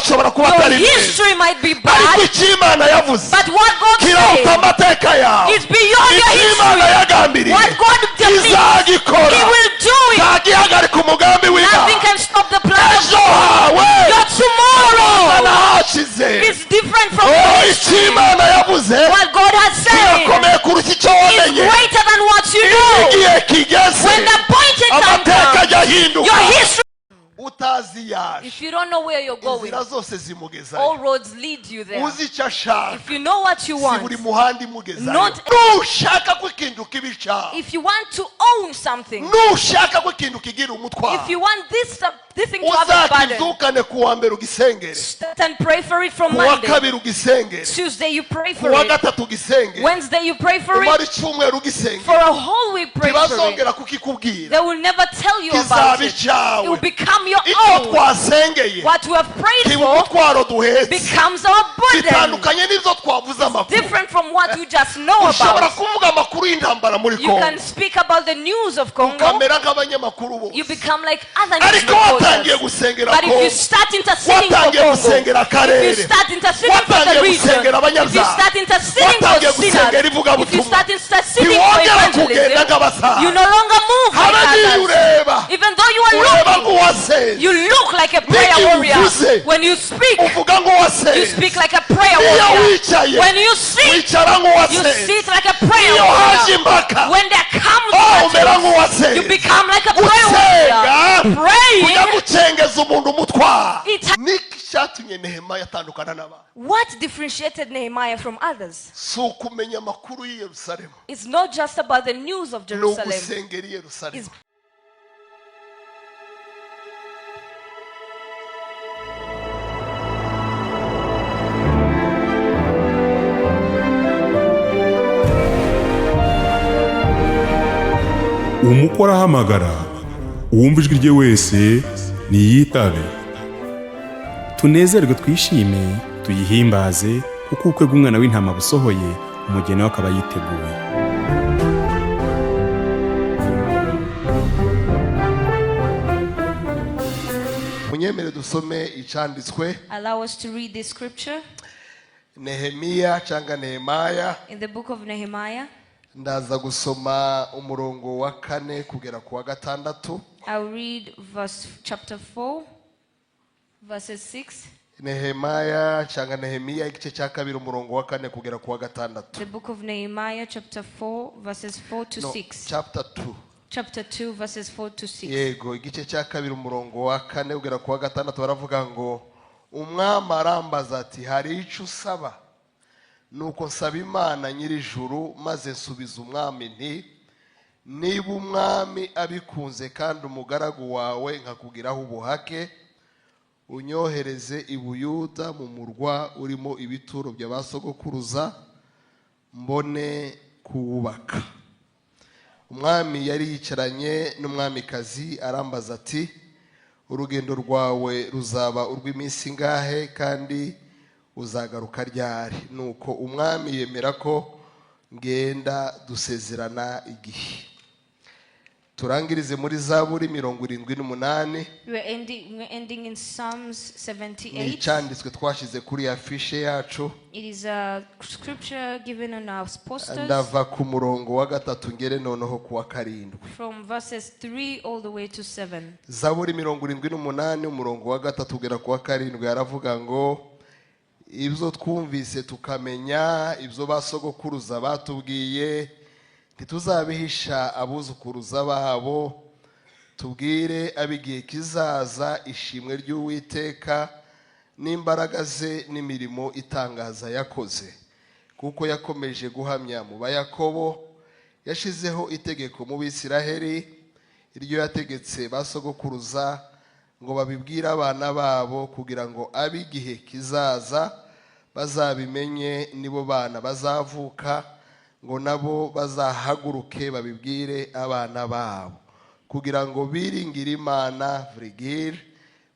ashobora kuba Your atari meza, history might be ariko bad, icyo Imana yavuze but what God kiraruta said amateka yawe. is beyond your Icyo Imana history. yagambiriye What God determines, izagikora. He will do it. Ntagihagarika umugambi Nothing w'Imana. can stop the plan of Ejo God. hawe Your tomorrow nahashize. is different from Oh, your icyo history. Imana yavuze What God has said kirakomeye kuruta icyo is wamenye. greater than what you know. Igihe kigeze, When the appointed time amateka comes, ajya ahinduka. your history. Utazi yaje, If you don't know where you're going, inzira zose zimugezayo. all roads lead you there. Uzi icyo ashaka, If you know what you si want, buri muhanda imugezayo. Nushaka ko ikintu kiba icyawe, if you want to own something, nushaka ko ikintu kigira umutwaro, if you want this thing to have a burden, uzakibyukane ku wa mbere ugisengere, start and pray for it from ku wa Monday. kabiri ugisengere, Tuesday you pray ku for wa it. gatatu ugisengere, Wednesday you pray for umara it. icyumweru ugisengere. For a whole week pray for it. Ntibazongera kukikubwira. They will never tell you about Kizaba it. It icyawe. will become your Icyo own. twasengeye What we have prayed kiba for umutwaro duhetse. becomes our burden. Bitandukanye n'ibyo twavuze amakuru. Different from what you just know Ushobora about. kuvuga amakuru y'intambara muri You can Kongo, speak about the news of Congo. ukamera nk'abanyamakuru bose, You become like other news ariko watangiye reporters. gusengera But if you Kongo, start interceding for watangiye Congo, gusengera if you akarere, start interceding for the watangiye region, gusengera if you abanyabyaha, start interceding for watangiye sinners, gusengera if you ivugabutumwa, start interceding for ntiwongera kugenda evangelism, nk'abasaza. you no longer move Habe like n'iyo others. ureba, Even though you are ureba looking, nk'uwasenze. you look like a prayer N'igihe warrior. uvuze, When you speak, uvuga you nk'uwasenze. speak like a prayer Iyo warrior. wicaye, When you sit, wicara you nk'uwasenze. sit like a prayer Iyo haje warrior. impaka, When there comes oh, umera battles, you nk'uwasenze. become like a prayer Gusenga warrior. kujya Praying, gucengeza umuntu umutwaro. It- Niki cyatumye Nehemiya atandukana n'abandi? What differentiated Nehemiah from others? Si ukumenya amakuru y'i Yerusalemu, It's not just about the news of ni Jerusalem. ugusengera i Yerusalemu. It's Umukwe arahamagara, uwumva ijwi rye wese niyitabe. Tunezerwe twishime tuyihimbaze, kuko ubukwe bw'umwana w'intama busohoye, umugeni we akaba yiteguye. Munyemere dusome icyanditswe. Allow us to read this scripture Nehemiya cyangwa Nehemaya, in the book of Nehemiah. Ndaza gusoma umurongo wa 4 kugera ku wa 6. I'll read verse chapter 4, verses 6. Nehemaya cyangwa Nehemiya, igice cya 2, umurongo wa 4 kugera ku wa 6. The book of Nehemiah, chapter 4, verses 4 to No, 6. chapter 2. Chapter 2, verses 4 to 6. Yego, igice cya 2, umurongo wa 4 kugera ku wa 6, baravuga ngo umwami arambaza ati hari icyo usaba? Nuko nsaba Imana nyir'ijuru, maze nsubiza umwami nti niba umwami abikunze kandi umugaragu wawe nkakugiraho ubuhake, unyohereze i Buyuda mu murwa urimo ibituro bya ba sogokuruza, mbone kuwubaka. Umwami yari yicaranye n'umwamikazi, arambaza ati urugendo rwawe ruzaba urw'iminsi ingahe kandi uzagaruka ryari? Nuko umwami yemera ko ngenda, dusezerana igihe. Turangirize muri Zaburi 78. We're ending in Psalms Ni 78. icyanditswe twashyize kuri afishe yacu. It is a scripture given on our posters Ndava ku murongo wa 3 ngere noneho ku wa 7. from verses 3 all the way to 7. Zaburi 78, umurongo wa 3 kugera ku wa 7, aravuga ngo ibyo twumvise tukamenya, ibyo basogokuruza batubwiye, ntituzabihisha abuzukuruza babo, tubwire ab'igihe kizaza ishimwe ry'Uwiteka n'imbaraga ze n'imirimo itangaza yakoze, kuko yakomeje guhamya mu Bayakobo, yashizeho itegeko mu Bisiraheli, iryo yategetse basogokuruza ngo babibwire abana babo, kugira ngo ab'igihe kizaza bazabimenye, nibo bana bazavuka, ngo nabo bazahaguruke babibwire abana babo, kugira ngo biringire Imana virgile,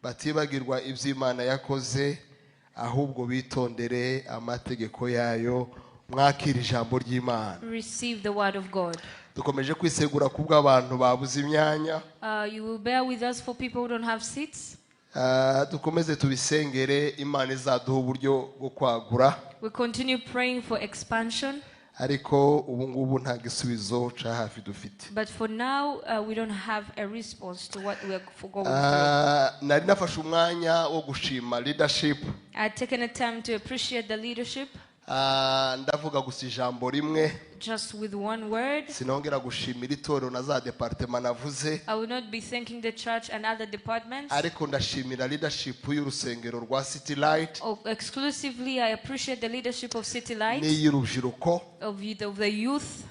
batibagirwa iby'Imana yakoze, ahubwo bitondere amategeko yayo. Mwakira ijambo ry'Imana. Receive the word of God. Dukomeje kwisegura kubw'abantu babuze imyanya. You will bear with us for people who don't have seats. Dukomeze tubisengere, Imana izaduha uburyo bwo kwagura. We continue praying for expansion, Ariko ubu ngubu nta gisubizo cya hafi dufite. But for now, we don't have a response to what we are going through. Nari nafashe umwanya wo gushima leadership. I'd taken a time to appreciate the leadership Ndavuga gusa ijambo rimwe. Just with one word. Sinongera gushimira itorero na za département navuze. I will not be thanking the church and other departments. Ariko ndashimira leadership y'urusengero rwa City Light Oh, exclusively, I appreciate the leadership of City Light, n'iy'urubyiruko of the youth,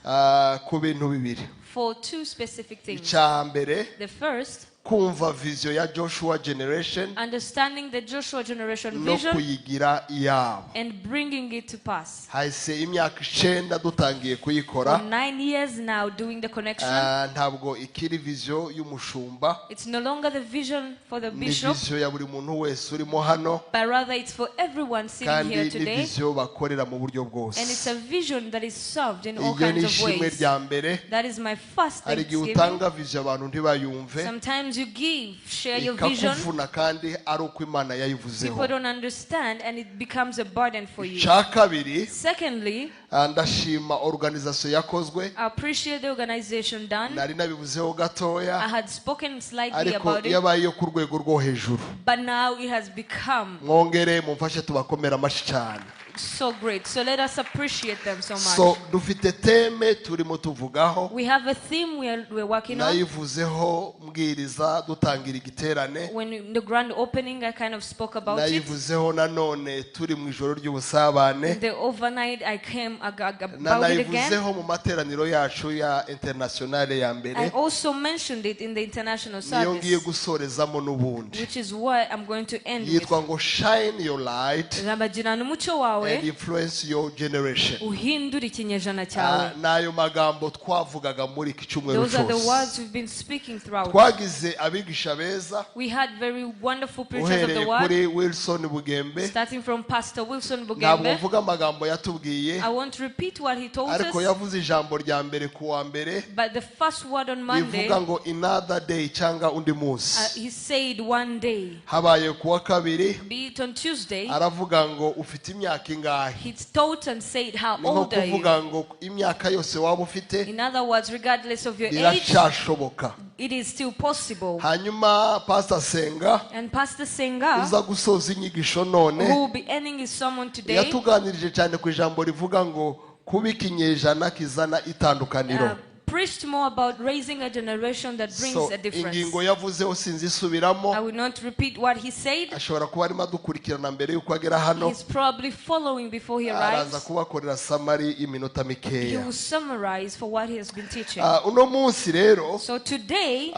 ku bintu bibiri. For two specific things. Icya mbere, The first, kumva vision ya Joshua Generation understanding the Joshua Generation no vision kuyigira iyabo. And bringing it to pass. Hahise imyaka 9 dutangiye kuyikora. For 9 years now, doing the connection. Ntabwo ikiri vision y'umushumba. It's no longer the vision for the Ni bishop, vision ya buri muntu wese urimo hano, but rather it's for everyone sitting kandi here ni today. Vision bakorera mu buryo bwose. And it's a vision that is served in all Iryo ni kinds of ishimwe ways. rya mbere. That is my first Hari igihe thanksgiving. utanga vision abantu ntibayumve, Sometimes you give, share your vision. Ikakuvuna kandi ari uko Imana yayivuzeho. People don't understand and it becomes a burden for you. Icya kabiri, Secondly, ndashima organisation yakozwe. I appreciate the organization done. Nari nabivuzeho gatoya, I had spoken slightly ariko about it, yabaye iyo ku rwego rwo hejuru. But now it has become Mwongere mumfashe tubakomera amashyi cyane. So great. So let us appreciate them so much. So dufite theme turimo tuvugaho. We have a theme we're working on. Nayivuzeho mbwiriza dutangira igiterane. When in the grand opening, I kind of spoke about it. Nayivuzeho nanone turi mu ijoro ry'ubusabane. The overnight, I came about it again. Nanayivuzeho mu materaniro yacu ya internationale ya I mbere. Also mentioned it in the international Niyo ngiye service, gusorezamo n'ubundi. Which is what I'm going to end with. Yitwa ngo "Shine your light Rabagirana umucyo wawe and influence your generation." uhindure ikinyejana cyawe. N'ayo magambo twavugaga muri iki cyumweru Those are the cyose. words we've been speaking throughout. Twagize abigisha beza, We had very wonderful preachers of uhereye the word, kuri Wilson Bugembe. Starting from Pastor Wilson Ntabwo Bugembe. mvuga amagambo yatubwiye, I won't repeat what he told ariko us, yavuze ijambo rya mbere ku wa mbere but the first word on Monday, rivuga ngo "another day" cyangwa undi munsi. He said one day. Habaye ku wa kabiri, Be it on Tuesday, aravuga ngo ufite imyaka ingahe. He taught and said, "How Ni nko old are you?" kuvuga ngo imyaka yose waba ufite, In other words, regardless of your age, biracyashoboka. It is still possible. Hanyuma Pastor Senga, And Pastor Senga, uza gusoza inyigisho none, who will be ending his sermon today, yatuganirije cyane ku ijambo rivuga ngo kuba ikinyejana kizana itandukaniro. Preached more about raising a generation that brings So a difference. ingingo yavuzeho sinzisubiramo. I will not repeat what he said. Ashobora kuba arimo adukurikirana mbere y'uko agera hano. He's probably following before he Araza arrives. kubakorera summary y'iminota He mikeya. will summarize for what he has been teaching. Uno munsi rero, So today,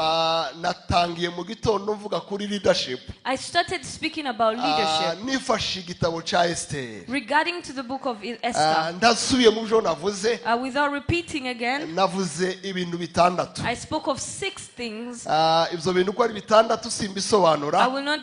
natangiye mu gitondo mvuga kuri leadership. I started speaking about leadership Nifashe igitabo cya Esiteri. Regarding to the book of Esther. Ndasubiye mu byo navuze, Without repeating again, navuze ibintu bitandatu. I spoke of six things. Ibyo bintu uko ari bitandatu simbisobanura, I will not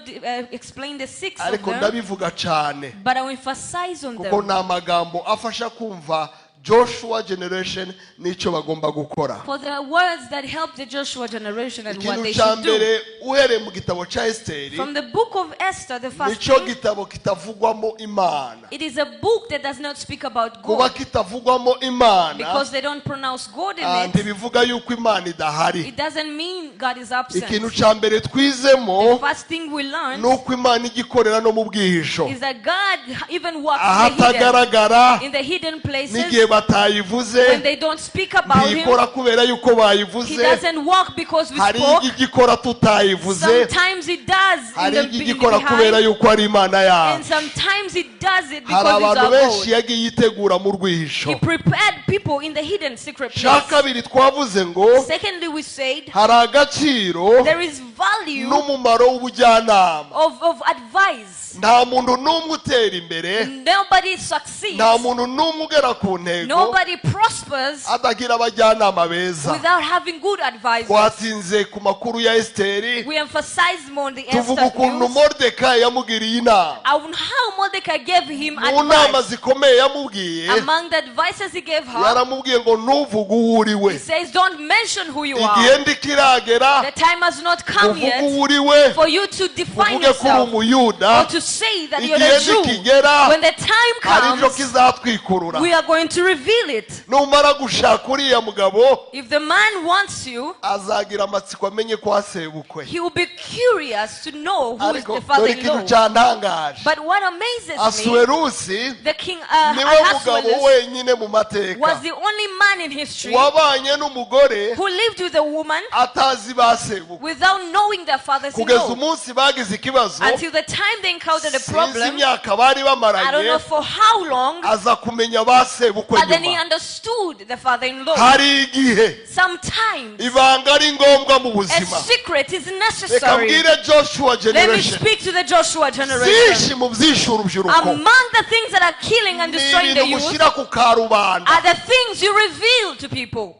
explain the six of ariko them, ndabivuga cyane, but I will emphasize on kuko them. ni amagambo afasha kumva Joshua Generation n'icyo bagomba gukora. For the words that help the Joshua generation and what Ikintu they cya should do. mbere, uhereye mu gitabo cya Esiteri, From the book of Esther, the first nicyo thing, gitabo kitavugwamo Imana. It is a book that does not speak about Kuba God kitavugwamo Imana, because they don't pronounce God in it. Ntibivuga yuko Imana idahari. It doesn't mean God is absent. Ikintu cya mbere twizemo The first thing we learned ni uko Imana ijya ikorera no mu bwihisho, is that God even works in the hidden, ahatagaragara, in the hidden places n'igihe batayivuze. When they don't speak about Him. Ntikora kubera yuko bayivuze. He doesn't work because we Hari spoke. ijya igikora tutayivuze. Sometimes He does in Hari the, ijya in the igikora kubera behind, yuko ari Imana yacu. And sometimes He does it Hari because it's abantu our benshi God. yagiye yitegura mu rwihisho. He prepared people in the hidden secret Cya place. kabiri twavuze ngo Secondly, we said hari agaciro there is value n'umumaro w'ubujyanama. of advice. Nta muntu n'umwe utera imbere, Nobody succeeds. nta muntu n'umwe ugera ku ntego ntego Nobody prospers atagira abajyanama beza. without having good advisors. Twatinze ku makuru ya Esiteri, We emphasize more on the tuvuga Esther ukuntu news Moridekayi yamugiriye inama. and how Mordecai gave him Mu nama advice. zikomeye yamubwiye, Among the advices he gave her, yaramubwiye ngo ntuvuge uwo uri we. he says, don't mention who you Igihe are. ndikiragera The time has not come uvuge yet uwo uri we, for you to define uvuge ko uri yourself umuyuda. or to say that you're Igihe a Jew. nikigera When the time hari ibyo comes, kizatwikurura. we are going to reveal it. Numara gushaka uriya mugabo, If the man wants you, azagira amatsiko amenye ko wasebukwe. he will be curious to know who is Ariko the dore ikintu father-in-law. cyantangaje, But what amazes me, Asuwerusi the king niwe mugabo Ahasuerus wenyine mu mateka was the only man in history wabanye n'umugore who lived with a woman atazi basebukwe without knowing their kugeza fathers-in-law. umunsi bagize ikibazo. Until the time they encountered a Sinzi problem, imyaka bari I don't bamaranye, know for how long, aza kumenya basebukwe but then he nyuma. understood the father-in-law. Hari igihe Sometimes ibanga ari ngombwa mu a buzima. secret is Reka necessary. mbwire Joshua Let me generation, speak to the Joshua generation. byinshi mu byishe urubyiruko Among the things that are killing and ni destroying the ibintu youth mushyira ku karubanda. are the things you reveal to people.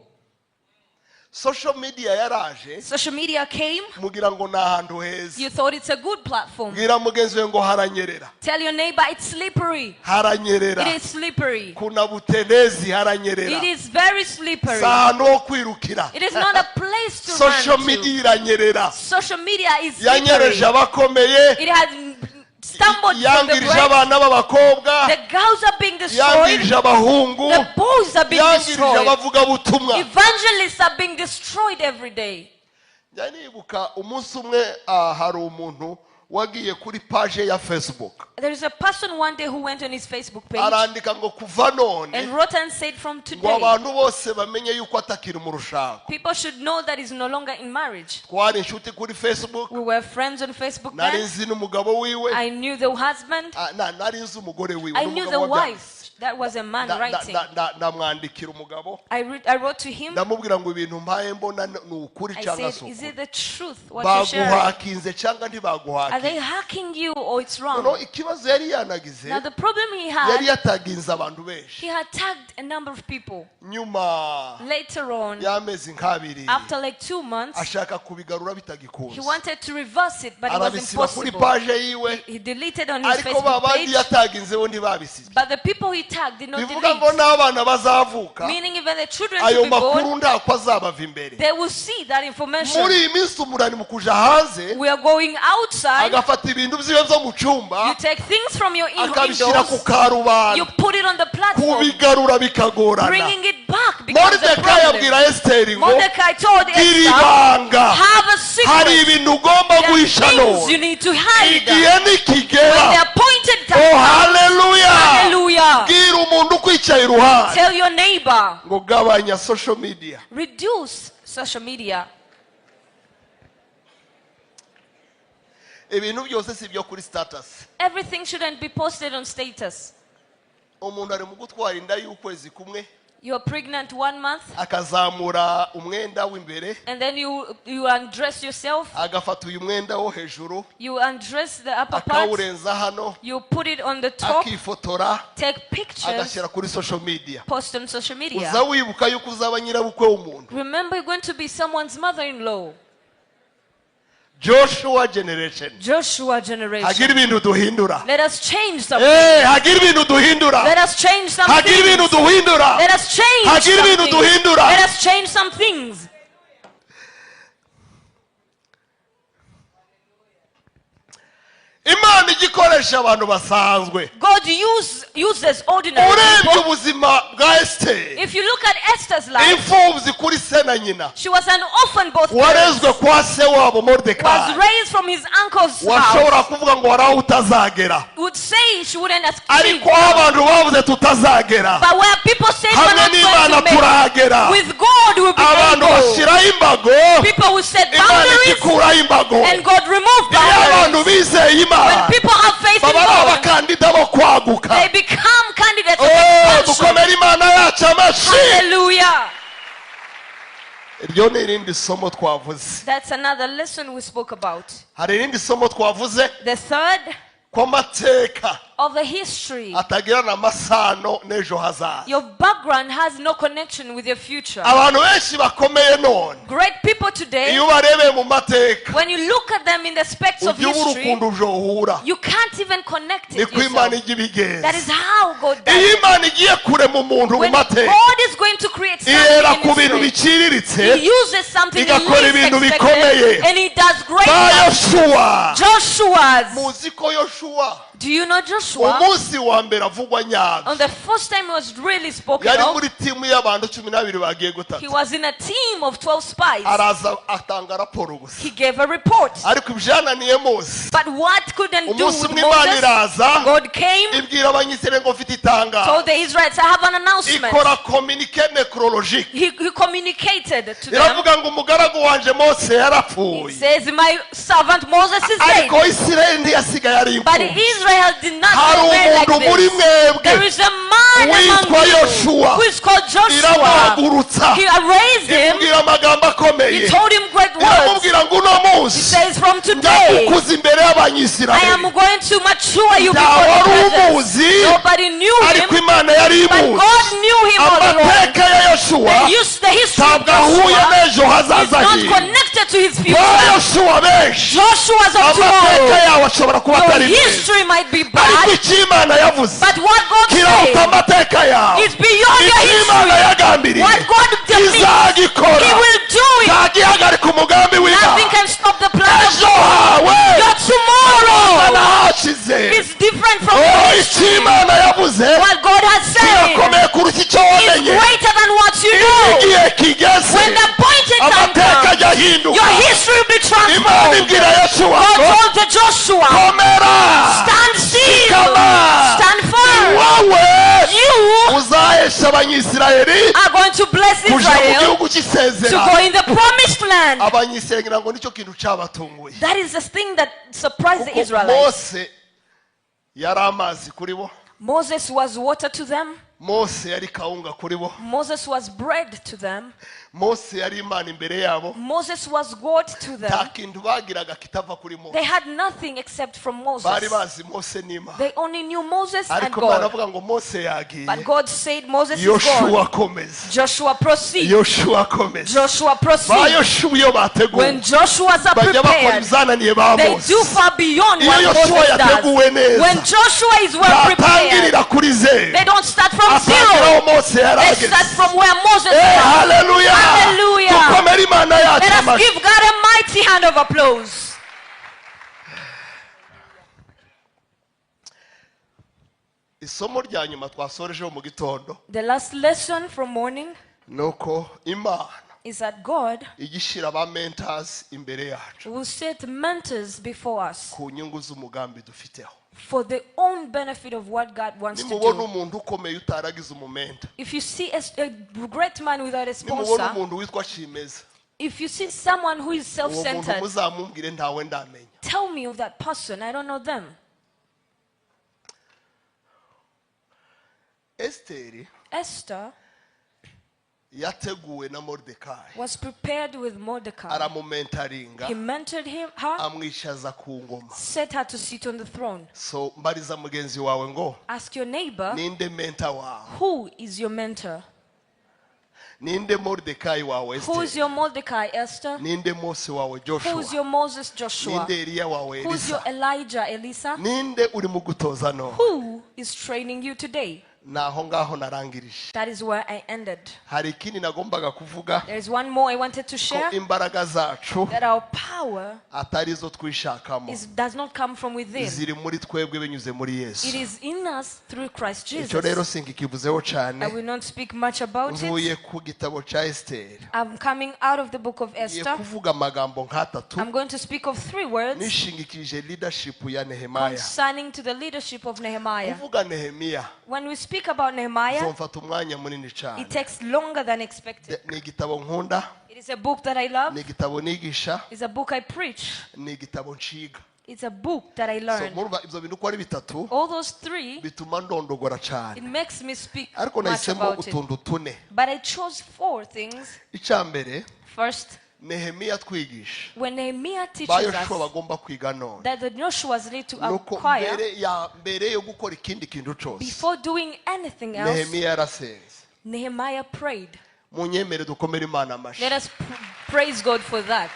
Social media yaraje, Social media came. mugira ngo ni ahantu heza. You thought it's a good platform. Bwira mugenzi we ngo haranyerera. Tell your neighbor it's slippery. Haranyerera. It is slippery. Kuna butenezi haranyerera. It is very slippery. Si ahantu ho kwirukira. It is not a place to Social run to. media iranyerera. Social media is slippery. Yanyereje abakomeye, It has stumbled from the yangirije great. abana b'abakobwa, The girls are being destroyed. yangirije abahungu, The boys are being yangirije destroyed. abavugabutumwa. Evangelists are being destroyed every day. Njya nibuka umunsi umwe, hari umuntu wagiye kuri page ya Facebook, There is a person one day who went on his Facebook page arandika ngo kuva none and wrote and said, from ngo today, abantu bose bamenye yuko atakiri mu rushako. people should know that he's no longer in marriage. Twari inshuti kuri Facebook, We were friends on Facebook nari then. nzi n'umugabo wiwe. I knew the husband. Nari nzi umugore wiwe, I knew n'umugabo the wabyanditse. wife. That was a man writing. Ndamwandikira umugabo, I wrote to him. ndamubwira ngo ibintu mpaye mbona ni ukuri I cyangwa said, si is ukuri? it the truth what you're sharing? Baguhakinze cyangwa Are they ntibaguhakinze? hacking you or it's Noneho wrong? ikibazo yari yanagize, Now the problem he yari had, yataginze abantu benshi. he had tagged a number of people. Nyuma Later on, y'amezi nk'abiri, after like 2 months, ashaka kubigarura he bitagikunze, wanted to reverse it, but it was arabisiba kuri impossible. page yiwe. He deleted on his Ariko ba Facebook bandi page, yataginzeho ntibabisibye. but the people he tagged did not Bivuga ngo delete. n'abana bazavuka, Meaning even the children ayo to be makuru born, ntako azabava imbere. they will see that information. Muri iyi minsi umuntu ari mu kuja hanze, We are going outside. agafata ibintu byiwe byo mu cyumba, You take things from your akabishyira ku indoors, karubanda, you put it on the platform, kubigarura bikagorana. bringing it back becomes a Moridekayi problem. abwira Esiteri ngo Mordecai told gira Esther, ibanga, have a hari secret. ibintu ugomba There are guhisha things you none need to hide. igihe When nikigera. the appointed Oh, time, haleluya! hallelujah. Bwira umuntu ukwicaye iruhande Tell your neighbor, ngo gabanya social media. reduce social media. Ibintu byose si ibyo kuri status. Everything shouldn't be posted on status. Umuntu ari mu gutwara inda y'ukwezi kumwe, You're pregnant 1 month, akazamura umwenda w'imbere, and then you undress yourself. agafata uyu mwenda wo hejuru, You undress the upper part. akawurenza hano, You put it on the top. akifotora, Take pictures. agashyira kuri social media. Post on social media. Uza wibuka yuko uzaba nyirabukwe w'umuntu. Remember, you're going to be someone's mother-in-law. Joshua generation, Joshua generation. hagira ibintu duhindura. Let us change something. Hagira ibintu duhindura. Let us change some Hagira ibintu things. duhindura. Let us change Hagira some ibintu things. duhindura. Let us change some things. Imana ijya ikoresha abantu basanzwe. God uses ordinary Urebye people. ubuzima bwa Esiteri, If you look at Esther's life, imfubyi kuri se na nyina, she was an orphan both parents, warezwe kwa se wabo was Moridekayi, raised from his uncle's house. washobora kuvuga ngo hari aho utazagera, Would say she wouldn't achieve. ariko aho abantu bavuze tutazagera, But where people say we're hamwe not going n'Imana to make, turahagera. with God we'll be Abantu able. bashyiraho imbago, People will set Imana boundaries, igikuraho imbago. and God remove Iyo abantu boundaries. bizeye When Imana, people have faith in baba ari God, abakandida bo kwaguka. they become candidates of Oh, expansion. dukomere Imana yacu amashyi. Hallelujah. Iryo ni irindi somo twavuze. That's another lesson we spoke about. Hari irindi somo twavuze The third, ko amateka Of the history. Atagirana amasano n'ejo hazaza. Your background has no connection with your future. Abantu benshi bakomeye none, Great people today, iyo ubarebeye mu mateka, when you look at them in the specs of ujya ubura history, ukuntu ujohura. you can't even connect it Niko Imana yourself. ijya ibigenza. That is how God does Iyo it. Imana igiye kurema umuntu mu When mateka, God is going to create ihera something ku in bintu history, biciriritse, He uses something he igakora least ibintu bikomeye. expected, and He does great Ba stuff. Yoshuwa. Joshua's. Muzi ko Yoshuwa, Do you know Joshua? umunsi wa mbere avugwa nyabyo, On the first time he was really spoken yari of, muri timu y'abantu 12 bagiye he gutata. was in a team of 12 spies. Araza atanga raporo gusa, He gave a report. ariko ibyananiye Mose, But what couldn't do umunsi with umwe Imana Moses, iraza, God came, ibwira Abanyisirayeli ngo mfite itangazo. told the Israelites, I have an announcement. Ikora communique necrologique. He communicated to them. Iravuga ngo umugaragu wanje Mose He yarapfuye, says, my servant Moses is dead. ariko Isirayeli ntiyasigaye ari But imfubyi. Israel did not Hari remain like umuntu muri this. mwebwe There is a man witwa among you Yoshua. who is called Joshua. Iramuhagurutsa, He raised him. imubwira amagambo akomeye. He told him great words. Iramubwira ngo uno He munsi says, from today, ndagukuza imbere I am y'Abanyisirayeli. going to mature you Nta before wari the presence. umuzi, Nobody knew ariko him, Imana yari but imuzi. God knew him all along. Amateka ya Yoshuwa The history of ntabwo ahuye Joshua n'ejo is hazaza not hiwe. connected to his Ba future. Yoshuwa benshi, Joshua's of amateka tomorrow. yawe ashobora kuba Your atari meza, history might be ariko bad, icyo Imana yavuze but what God kiraruta said amateka yawe. is beyond your Icyo Imana history. yagambiriye What God determines, izagikora. He will do it. Ntagihagarika umugambi Nothing w'Imana. can stop the plan of Ejo God. hawe Your tomorrow hashize is different from Oh, your icyo history. Imana yavuze What God has said kirakomeye kuruta icyo is wamenye. greater than what you Iyo know. igihe kigeze, When the appointed time amateka comes, ajya ahinduka. your history will be Imana transformed. ibwira Yoshuwa God ngo told to Joshua, komera, stand still, Shikama. stand firm. Wowe You uzahesha Abanyisirayeli are going to bless kuja mu Israel gihugu to cy'isezerano. go in the promised land. Abanyisirayeli ngira ngo nicyo kintu cyabatunguye. That is the thing that surprised the Kuko Israelites. Mose yari amazi kuri bo. Moses was water to them. Mose yari kawunga kuri bo. Moses was bread to them. Mose yari Imana imbere yabo. Moses was God to Nta them. kintu bagiraga kitava kuri Mose. They had nothing except from Bari Moses. bazi Mose n'Imana. They only knew Moses and Ariko Imana God. avuga ngo Mose yagiye, But God said Moses is Yoshuwa God. akomeza. Joshua proceed. Yoshuwa akomeza. Joshua Ba proceed. Yoshuwa iyo bateguwe, When Joshua's are bajya bakora prepared, ibyananiye ba they Mose. do far beyond Iyo what Yoshuwa Moses does. yateguwe neza, When Joshua is well prepared, ntatangirira kuri zeru, they don't start from atangira zero. aho Mose yari They ageze. start from where Moses Eh, was. haleluya. Hallelujah. Dukomere Imana yacu Let us amashyi. give God a mighty hand of applause. Isomo rya nyuma twasorejeho mu gitondo The last lesson from morning ni uko Imana is that God ijya ishyira ba mentors imbere yacu will set mentors before us ku nyungu z'umugambi dufiteho. for the own benefit of what God wants to Nimubona do. umuntu ukomeye utaragize umumenta, If you see a great man without a nimubona sponsor, umuntu witwa Shimeza, if you see someone who is uwo muntu self-centered, muzamumbwire, ntawe ndamenya. tell me of that person. I don't know them. Esiteri Esther yateguwe na Moridekayi, was prepared with Mordecai. aramumentaringa, He mentored her, amwicaza ku ngoma. set her to sit on the throne. So mbariza mugenzi wawe ngo Ask your neighbor, ninde menta wawe? who is your mentor? Ninde Moridekayi wawe Who is Esiteri? your Mordecai, Esther? Ninde Mose wawe Who is Joshua? your Moses, Joshua? Ninde Eliya wawe Who is your Elisa? Elijah, Elisa? Ninde urimo gutoza none? Who is training you today? Ni aho ngaho narangirije. That is where I ended. Hari ikindi nagombaga kuvuga, There is one more I wanted to ko share, imbaraga zacu that our power atari izo twishakamo, does not come from within. ziri muri twebwe binyuze muri It Yesu. is in us through Christ Icyo rero Jesus. sinkikivuzeho cyane. I will not speak much about it. Mvuye ku gitabo cya Esiteri, I'm coming out of the book of ngiye Esther. kuvuga amagambo nk'atatu I'm going to speak of three words nishingikirije leadership ya Nehemiah. concerning to the leadership of Nehemiah. Kuvuga Nehemiya When we speak about Nehemiah, zomfata umwanya munini cyane. it takes longer than expected. Ni igitabo nkunda, It is a book that I love. ni igitabo nigisha, It's a book I preach. ni igitabo nshiga. It's a book that I So learned. murumva ibyo bintu uko ari bitatu All those three, bituma ndondogora cyane. it makes me speak Ariko much nahisemo about it. utuntu tune. But I chose four things. Icya mbere First, Nehemiya twigisha When Nehemiah ba teaches Yoshua us bagomba kwiga none that the Joshuas need to nuko acquire mbere ya mbere yo gukora ikindi kintu cyose before doing anything else, Nehemiya yarasenze. Nehemiah prayed. Munyemere dukomere Imana amashyi. Let us praise God for that.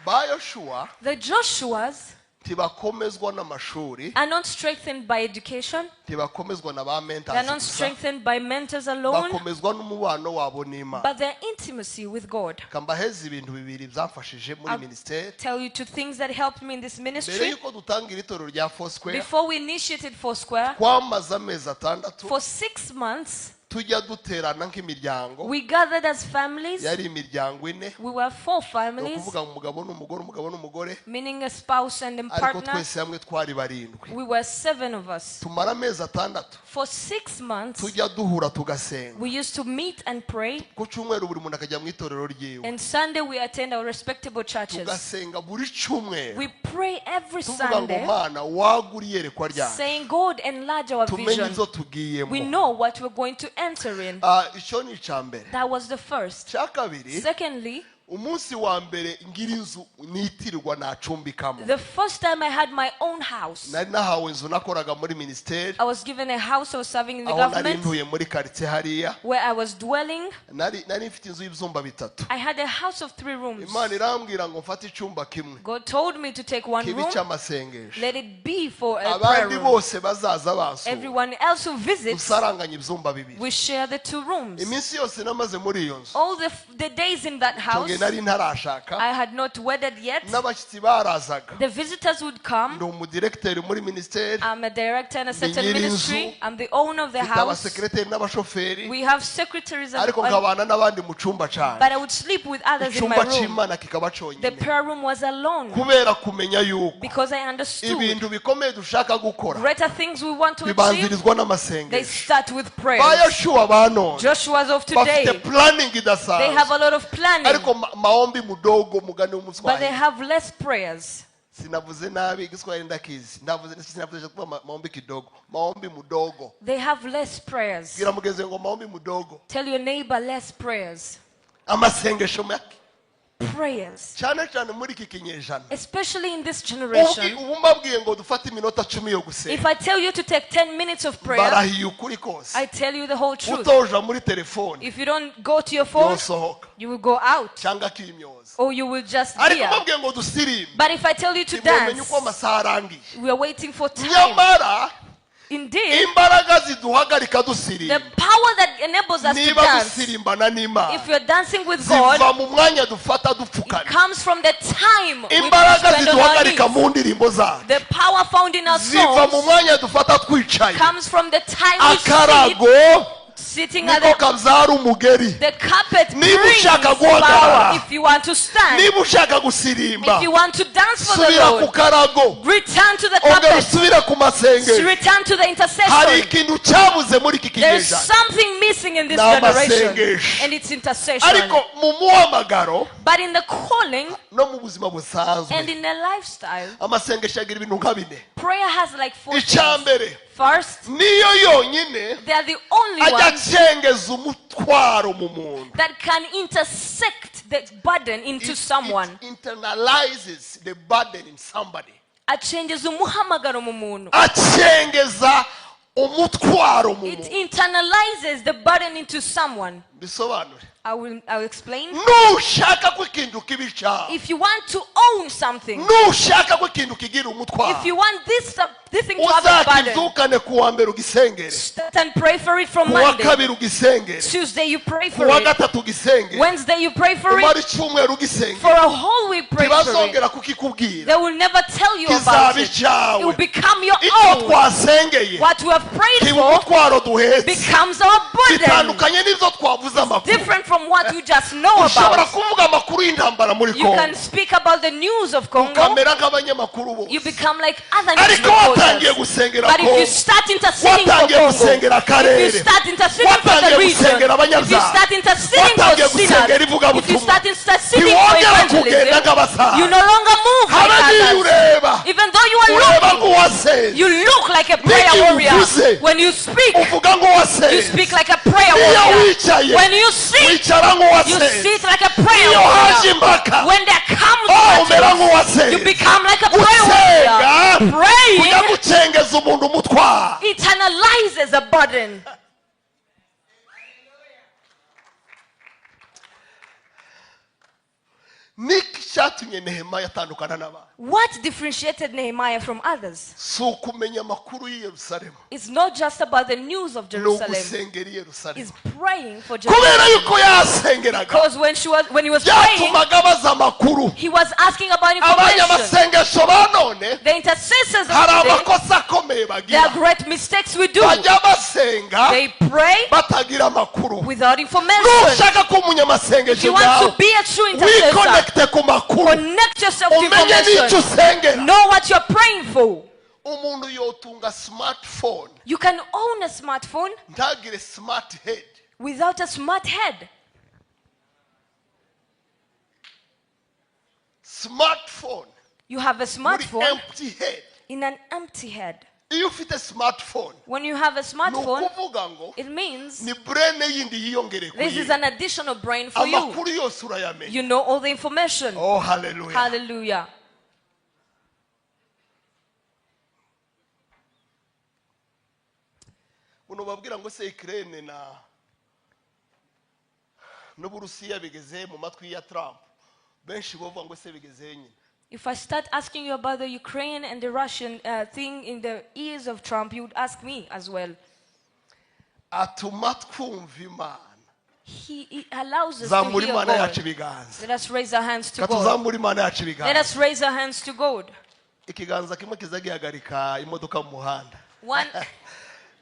Ba Yoshua The Joshuas ntibakomezwa n'amashuri, are not strengthened by education. ntibakomezwa na ba They mentors are not gusa, strengthened by mentors alone, bakomezwa n'umubano wabo n'Imana. but their intimacy with God. Kambaheza ibintu bibiri byamfashije muri I'll ministeri. tell you two things that helped me in this Mbere ministry. yuko dutangira itorero rya Foursquare, Before we initiated Foursquare, twamaze amezi 6 for 6 months, tujya duterana nk'imiryango. we gathered as families. Yari imiryango 4. We were 4 Ni families, ukuvuga umugabo n'umugore, umugabo n'umugore, meaning a spouse and a ariko partner. twese hamwe twari 7. We were 7 of us. Tumara amezi 6 For 6 months, tujya duhura tugasenga. we used to meet and pray. Ku cyumweru buri muntu akajya mu itorero ryiwe. And Sunday, we attend our respectable churches. Tugasenga buri cyumweru. We pray every Tuvuga ngo Sunday, Mana wagura iyerekwa ryacu, saying, God, enlarge our tumenye vision. ibyo tugiyemo. We know what we're going to enter in. Icyo ni icya mbere. That was the first. Icya kabiri, Secondly, umunsi wa mbere ngira inzu nitirirwa nacumbikamo. the first time I had my own house, Nari nahawe inzu nakoraga muri ministeri, I was given a house I was serving in the aho nari government ntuye muri quartier hariya. where I was dwelling. Nari mfite inzu y'ibyumba 3. I had a house of 3 rooms. Imana irambwira ngo mfate icyumba kimwe God told me to take one kibe room, icy'amasengesho, let it be for a prayer abandi room. bose bazaza bansura Everyone else who visits, usaranganye ibyumba 2. we share the 2 rooms. Iminsi yose namaze muri iyo nzu, All the days in that house, nge nari ntarashaka, I had not wedded yet. n'abashyitsi barazaga. The visitors would come. Ndi umudirekiteri muri ministeri, I'm a director in a certain Nyiri inzu. ministry. I'm the owner of the mfite house. abasekereteri n'abashoferi, We have secretaries, and, ariko nkabana n'abandi mu cyumba cyane. but I would sleep with others in my Icyumba room. cy'Imana kikaba The cyonyine, prayer room was alone kubera kumenya yuko because I understood ibintu bikomeye dushaka gukora greater things we want to achieve. bibanzirizwa They n'amasengesho. start with Ba prayers. Yoshua ba none Joshua's of bafite today, planning they have idasanzwe, a lot of planning, ariko maombi mudogo mugani but they w'umuswahili. have less prayers. Sinavuze nabi igiswahili ndakizi, ndavuze sinavuze kuba maombi kidogo, maombi mudogo. They have less prayers. Bwira mugenzi ngo maombi mudogo, Tell your neighbor less prayers. amasengesho make Prayers. cyane cyane muri iki kinyejana. Especially in this generation. Ubu mbabwiye ngo dufate iminota 10 yo If gusenga, I tell you to take 10 minutes of prayer, barahiye ukuri kose. I tell you the whole truth. Utoja muri telefone If you don't go to your phone, yosohoka you will go out cyangwa akimyoza. or you will just Ariko hear. mbabwiye ngo dusirimbe, But if I tell you to ntimumenye dance, uko amasaha arangiye. we are waiting for time. Nyamara Indeed, imbaraga ziduhagarika the dusirimba, power that enables us to niba dance, dusirimbana n'Imana, if you're dancing with God, ziva mu mwanya dufata it dupfukamye. comes from the time we Imbaraga spend on our ziduhagarika knees. mu ndirimbo zacu The power found in our ziva mu songs mwanya dufata twicaye. comes from the time we sit, Akarago sitting at niko kabyara umugeri. the carpet Niba brings ushaka guhagarara, power. If you want to stand, niba ushaka gusirimba, if you want to dance for the subira ku Lord, karago, return to the ongera carpet, usubire ku masengesho. return to the Hari intercession. ikintu cyabuze muri iki There is kinyejana, something missing in this Ni generation, amasengesho. and it's intercession. ariko mu muhamagaro But in the calling no mu buzima busanzwe, and in the lifestyle, amasengesho agira ibintu nka bine. prayer has like 4 Icya things. mbere, First, niyo yonyine they are the only ajya ones acengeza umutwaro mu muntu. that can intersect the burden into someone. It internalizes the burden in somebody. Acengeza umuhamagaro mu muntu. Acengeza umutwaro mu It muntu. internalizes the burden into someone. Bisobanure. I will explain. Nushaka ko ikintu kiba icyawe, If you want to own something, nushaka ko ikintu kigira umutwaro, if you want this thing to have a burden, uzakibyukane ku wa mbere ugisengere, start and pray for it from ku wa Monday. kabiri ugisengere, Tuesday you pray ku for wa it. gatatu ugisengere, Wednesday you pray for umara it. icyumweru ugisengere, For a whole week pray for it. ntibazongera kukikubwira, They will never tell you kizaba about it. icyawe. It will become your Icyo own. twasengeye What we have prayed kiba for umutwaro duhetse, becomes our burden. bitandukanye n'ibyo twavuze amakuru. Different from what you just know Ushobora about. kuvuga amakuru y'intambara muri You can Kongo, speak about the news of Congo. ukamera nk'abanyamakuru You bose, become like other news ariko watangiye reporters. gusengera But if you Kongo, start interceding for watangiye Congo, gusengera if you akarere, start interceding for the watangiye region, gusengera if you abanyabyaha, start interceding for watangiye gusengera sinners, if you ivugabutumwa, start interceding for ntiwongera kugenda evangelism, nk'abasaza. you no longer move Habe like n'iyo others. ureba, Even though you are ureba looking, nk'uwasenze. You look like a prayer N'igihe warrior. uvuze, When you speak, uvuga you nk'uwasenze. speak like a prayer Iyo warrior. wicaye, When you sit, wicara you nk'uwasenze. sit like a prayer Iyo haje warrior. impaka, When there comes oh, umera battles, nk'uwasenze. you become like a prayer Gusenga warrior. kujya Praying, gucengeza umuntu umutwaro. it analyzes a burden. Niki cyatumye Nehemiya atandukana n'abandi? What differentiated Nehemiah from others? Si ukumenya amakuru y'i Yerusalemu. It's not just about the news of Ni Jerusalem. ugusengera I Yerusalemu. It's praying for Kubera Jerusalem. yuko yasengeraga, Because when he was praying, byatumaga abaza amakuru. he was asking about information. Abanyamasengesho ba none, The intercessors of hari today, amakosa akomeye there are bagira. great mistakes we do. Bajya basenga They pray batagira amakuru. without information. Nushaka ko If umunyamasengesho you want nyawe, to be a true intercessor, wikonekite ku makuru, connect yourself to umenye n'icyo information. usengera. Know what you're praying for. Umuntu yotunga smartphone You can own a smartphone ntagire smart head. without a smart head. Smartphone You have a muri smartphone empty head. in an empty head. Iyo ufite smartphone, When you have a ni smartphone, ukuvuga ngo it means ni brain yindi yiyongereye ku this is yindi. an additional brain for you. Amakuru yose urayamenya. You know all the information. Oh, hallelujah. Hallelujah. Buno babwira ngo se Ukraine na n'Uburusiya bigeze mu matwi ya Trump, benshi bavuga ngo se bigeze nyine. If I start asking you about the Ukraine and the Russian thing in the ears of Trump, you would ask me as well. Atuma twumva Imana. He allows us to Zamura hear Imana yacu God. ibiganza. Let us raise our hands to God. Katuzamura Imana yacu Let ibiganza. us raise our hands to God. Ikiganza kimwe kiza gihagarika imodoka mu muhanda. One,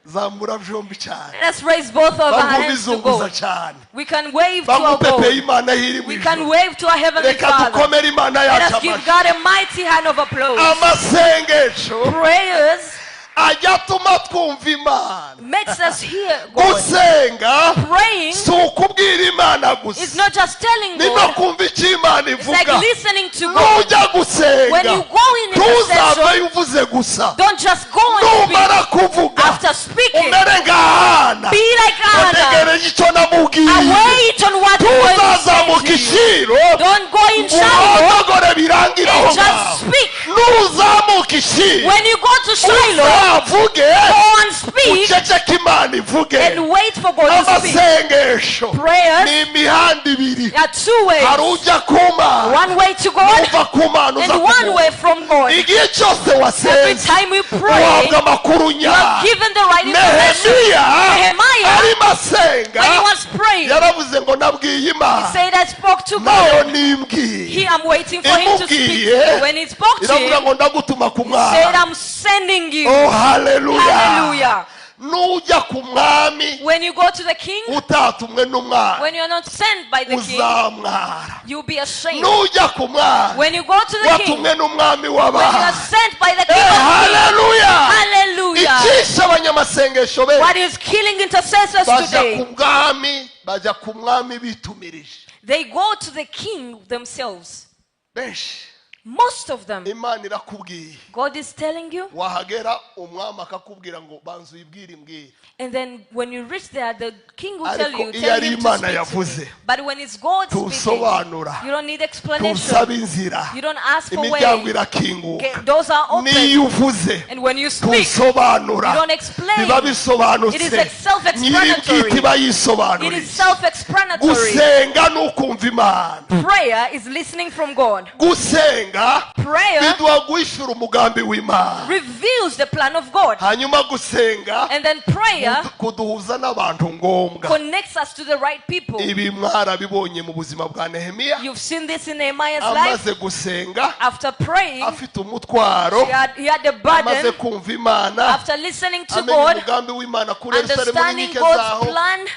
Zamura byombi cyane. let us raise both of our hands to Bangubizunguza God. cyane. We can wave to our Bangupepeye God. Imana iri mu We can ijuru. wave to our Heavenly Reka Father. dukomere Imana Let yacu us give amashyi. God a mighty hand of applause. Amasengesho Prayers ajya atuma twumva Imana. makes us hear God. Gusenga Praying si ukubwira Imana is gusa, not just telling ni no God, kumva icyo Imana it's like ivuga. listening to God. Nujya gusenga When you go in intercession, ntuzaveyo uvuze gusa. don't just go and speak. Numara kuvuga, After speaking, umere nka Hana, be like Anna. utegereje icyo namubwiye. Await on what I'm going to say Ntuzazamuka to you. ishiro Don't go in Shiloh urondogore birangire aho and just ngaho. speak. Nuzamuka ishiro When you go to Shiloh, uzavuge, go and speak uceceke Imana ivuge. and wait for God to speak. Amasengesho Prayers ni imihanda ibiri. There are two Hari ways. ujya ku Mana, One way to God uva ku Mana uza and ku one muntu. way from God. Igihe cyose Every wasenze time we pray, uhabwa amakuru you are nyayo. given the right information. Nehemiya Nehemiah, arimo asenga, when he was praying, yaravuze ngo nabwiye he Imana, said, I spoke to nayo God. nimbwiye. He, I'm waiting for him to speak. Imubwiye, When he spoke to iravuga him, ngo ndagutuma ku he said, mwami. I'm sending you. Oh, haleluya. Hallelujah. Nujya ku mwami When you go to the king, utatumwe n'umwami, when you are not sent by the king, uzamwara. you'll be ashamed. Nujya ku mwami When you go to the king, watumwe n'umwami when you are w'abami, sent by the king Eh, of kings, haleluya. hallelujah. Icyishe abanyamasengesho benshi, What is killing intercessors bajya today? ku bwami, bajya ku mwami bitumirije. They go to the king themselves. Benshi Most of them. Imana irakubwiye, God is telling you. wahagera umwami akakubwira ngo banza uyibwire imbwire. And then when you reach there, the king will tell Ariko you, iyo tell ari him to Imana speak to yavuze, me. But when it's God speaking, tusobanura, you don't need explanation. tusaba inzira, You don't ask for imiryango way. irakinguka. Okay, doors are open. N'iyo uvuze And when you speak, tusobanura, you don't explain. biba bisobanutse. It is self-explanatory. Nyir'ubwite iba It yisobanuriye. is self-explanatory. Gusenga ni ukumva Imana. Prayer is listening from God. Gusenga Prayer biduha guhishura umugambi w'Imana. reveals the plan of God. Hanyuma gusenga And then prayer kuduhuza n'abantu ngombwa. connects us to the right people. Ibi mwarabibonye mu buzima bwa Nehemiya. You've seen this in Nehemiah's life. Amaze gusenga After praying, afite umutwaro, he had the amaze burden. kumva Imana, After listening to amenya God, umugambi w'Imana kuri Yerusalemu understanding n'inkike God's zaho, plan,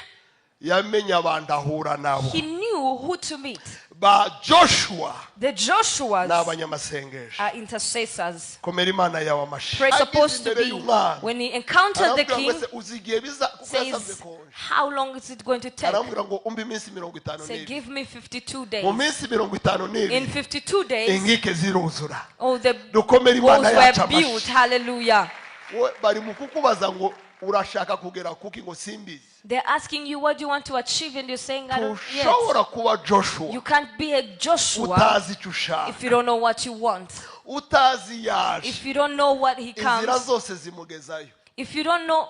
yamenye abantu ahura nabo. he knew who to meet. Ba Joshua The Joshuas ni abanyamasengesho. are intercessors. Komera Imana yawe amashyi. Prayer Ageze supposed to imbere be y'umwami, when he encountered the aramubwira ngo king, ese uzi igihe biza kuko yasabye says, konje. how long is it going to take? Aramubwira ngo umpe iminsi mirongo itanu Say, n'ibiri. give me 52 days. Mu minsi mirongo itanu In n'ibiri 52 days, inkike ziruzura. all the Dukomere walls Imana yacu were built. amashyi. Hallelujah. Wowe bari mu kukubaza ngo urashaka kugera kuki ngo simbizi. They're asking you what you want to achieve, and you're saying, I don't yet. Ntushobora kuba Joshua You can't be a Joshua utazi icyo ushaka, if you don't know what you want. utazi yaje. If you don't know what he Inzira comes, zose zimugezayo. if you don't know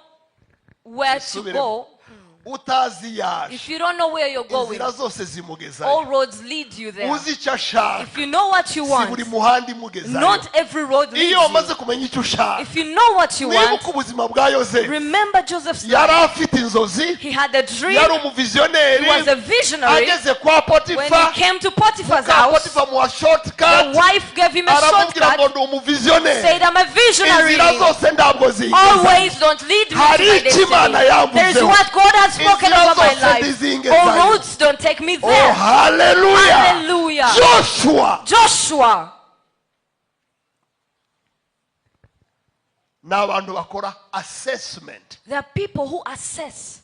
where to Subiremo. go, Utazi yaje, if you don't know where you're going, inzira zose all zimugezayo. roads lead you there. Uzi icyo ashaka, If you know what you si want, buri muhanda imugezayo. not every road leads Iyo you. wamaze kumenya icyo ushaka, If you know what you want, nibuka ubuzima bwa Yozefu. remember Joseph's Yari life. afite inzozi, He had a dream. yari umuvizioneri. He was a visionary. Ageze kwa When Potifa, he came to Potiphar's muka house, Potifa muha shortcut, the wife gave him a aramubwira ngo shortcut, ndi umuvizioneri. said, I'm a visionary. Inzira zose ntabwo zingezayo. Always don't lead me to Hari my icyo Imana destiny. There is yamvuzeho. what God has spoken Inzira over my zose life. ntizingezayo. All roads don't take me Oh, there. hallelujah. Hallelujah. Joshua Joshua. ni abantu bakora assessment. There are people who assess.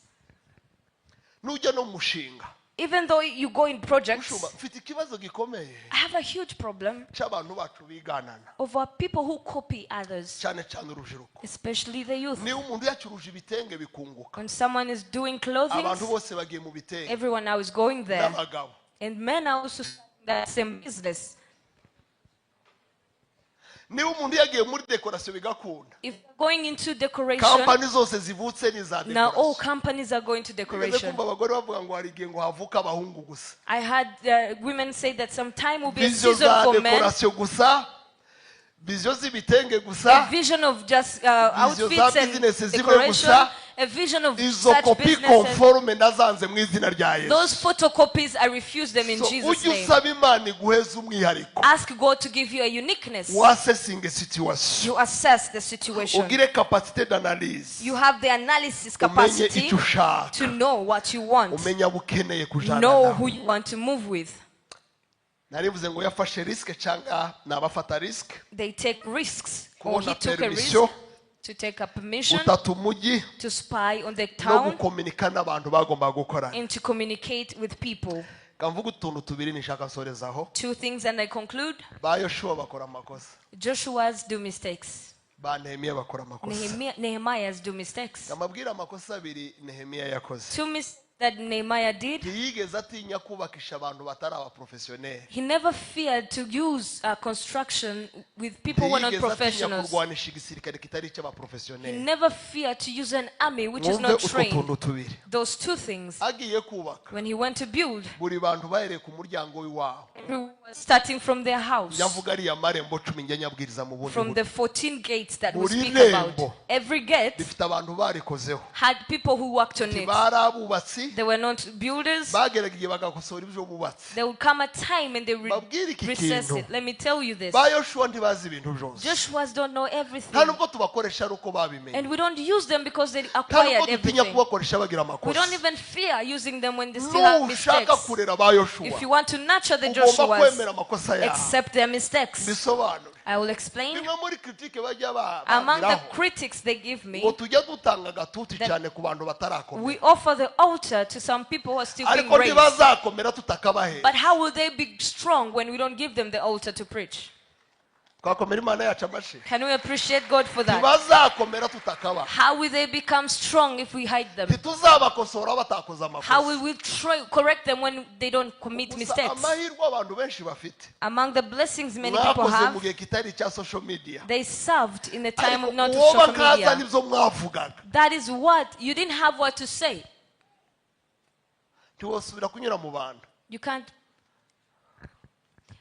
Nujya no mu mushinga, Even though you go in projects, Mushumba, mfite ikibazo gikomeye I have a huge problem cy'abantu bacu biganana, over people who copy others, cyane cyane urubyiruko. especially the youth. Niba umuntu yacuruje ibitenge bikunguka, When someone is doing clothing, abantu bose bagiye mu bitenge, everyone now is going there. n'abagabo. And men are also starting that same business. Niba umuntu yagiye muri dekorasiyo bigakunda, If going into decoration, kampani zose zivutse ni za now all dekorasiyo. companies are going to Nigeze decoration. kumva abagore bavuga ngo hari igihe ngo havuka abahungu gusa. I had women say that some time will be a Vision season za for men, dekorasiyo gusa, vision z'ibitenge a gusa, vision of just Vision za outfits and businesses zimwe decoration, gusa, a vision of izo such kopi businesses. conforme ndazanze mu izina rya Yesu. Those photocopies, I refuse them in So, Jesus' ujye name. usaba Imana iguheze umwihariko. Ask God to give you a uniqueness. Wasesinge situation, You assess the situation. ugire capacité d'analyse, You have the analysis umenye capacity icyo ushaka, to know what you want, umenye abo ukeneye kujana know nawe. who you want to move with. Narivuze ngo yafashe risque cyangwa nabafata risque, They take risks, or kubona he took a risk permission, to take a permission gutata umujyi, to spy on the no town gukominika n'abantu bagomba gukorana. and to communicate with people. Kamvuga utuntu tubiri nishaka nsorezaho. Two things and I conclude. Ba Yoshua bakora amakosa, Joshua's do mistakes. ba Nehemiya bakora amakosa. Nehemiah's do mistakes. Amabwire amakosa abiri Nehemiya yakoze. Two mistakes that Nehemiah did. Ntiyigeze atinya kubakisha abantu batari abaprofesiyoneri. He never feared to use construction with people who are not Ntiyigeze atinya professionals. kurwanisha igisirikare kitari He icy'abaprofesiyoneri. never feared to use an army which is Mwumve not utwo trained. tuntu tubiri. Those two things. Agiye kubaka, When he went to build, buri bantu bahereye ku muryango w'iwabo. everyone was starting from their house, Nyavuga ariya marembo 10 njya nyabwiriza mu bundi from buryo. the 14 gates that we Buri speak rembo about. Every gate rifite abantu barikozeho. had people who worked on it. Ntibari abubatsi, They were not builders. bageraga igihe bagakosora ibyo bubatsi. There would come a time and they would Babwire iki recess kintu. it. Let me tell you this. Ba Yoshua ntibazi ibintu byose. Joshua's don't know everything. Nta nubwo tubakoresha ari uko babimenye. And we don't use them because they Nta nubwo acquired dutinya everything. kubakoresha bagira We amakosa. don't even fear using them when they still have Nushaka mistakes. kurera ba Yoshua, If you want to nurture the ugomba Joshuas, kwemera amakosa yabo. accept their mistakes. Bisobanure. I will explain. Bimwe muri critique bajya Among the bambwiraho, critics they give me, ngo tujya dutanga agatuti that cyane ku bantu batarakomera. we offer the altar to some people who are still being Ariko raised. ntibazakomera tutakabahe. But how will they be strong when we don't give them the altar to preach? Twakomera Imana yacu amashyi. Can we appreciate God for that? Ntibazakomera tutakabaha. How will they become strong if we hide them? Ntituzabakosora batakoze How amakosa. will we try, correct them when they don't commit Gusa mistakes? amahirwe abantu benshi bafite, Among the blessings many people mwakoze mu have, gihe kitari icya social media. they served in the time Ariko of not of uwo social bakaza media. nibyo mwavugaga, That is what you didn't have what to say. ntiwosubira kunyura mu bantu. You can't.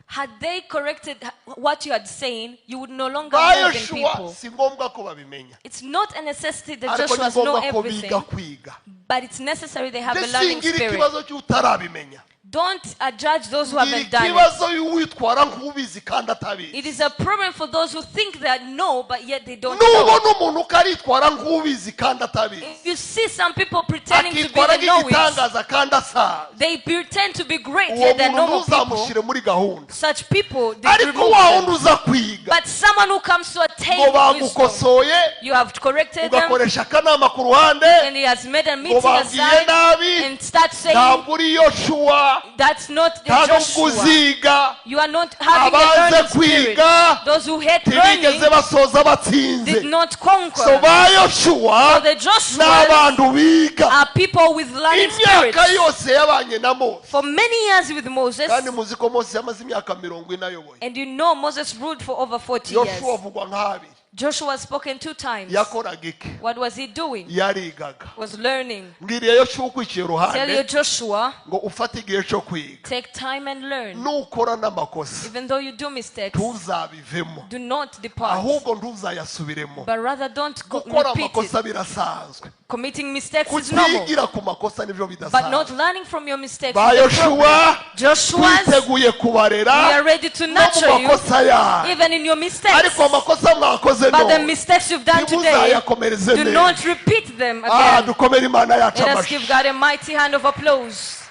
Had they corrected what you had saying, you would no longer Ba move in Yoshua people. si ngombwa ko babimenya, It's not a necessity that ariko ni Joshua's know ngombwa ko biga everything, kwiga. but it's necessary they have a Ndetse learning singira spirit. ikibazo cy'utarabimenya. Don't judge those who Ngira haven't done it. ikibazo y'uwitwara nk'ubizi kandi atabizi. It is a problem for those who think they know, but yet they don't know. Nubona umuntu ukaritwara nk'ubizi kandi atabizi, If you see some people pretending to be akitwara the knowings, nk'igitangaza kandi asaza, they pretend to be great, uwo yet they're muntu normal people. ntuzamushyire muri gahunda. Such people, they Ariko remove wa them. wundi uza kwiga But someone who comes to attain ngo wisdom, bagukosoye, you have corrected them, ugakoresha akanama ku ruhande, and he has made a ngo meeting babwiye aside nabi, and start saying, ntabwo uri Yoshuwa, that's not the nta nubwo Joshua. uziga. You are not having a Abanze learning spirit. kwiga Those who hate learning ntibigeze basoza batsinze. did not conquer. So ba Yoshuwa So the Joshuas ni abantu biga. are people with learning Imyaka spirits. yose yabanye na Mose, For many years with Moses, kandi muzi ko Mose yamaze imyaka 40 ayoboye. and you know Moses ruled for over 40 years. Yoshuwa avugwa nk'abiri. Joshua was spoken 2 times. Yakoraga iki? What was he doing? Yarigaga. Was learning. Mbwiriye Yoshuwa ukwikiye Tell iruhande your Joshua, ngo ufate igihe cyo kwiga, take time and learn. nukora n'amakosa Even though you do mistakes, ntuzabivemo, do not depart, ahubwo ntuzayasubiremo. but rather don't Gukora repeat amakosa it. birasanzwe, Committing mistakes is normal, kutigira ku makosa nibyo but not bidasanzwe. learning from your mistakes Ba is the problem. Yoshuwa Joshua's, twiteguye kubarera we are ready to no mu nurture you, makosa yanyu, even in your mistakes. ariko amakosa mwakoze But the none mistakes you've done today, ntimuzayakomereze do neza. not repeat them Ah, again. dukomere Imana yacu Let us amashyi. give God a mighty hand of applause.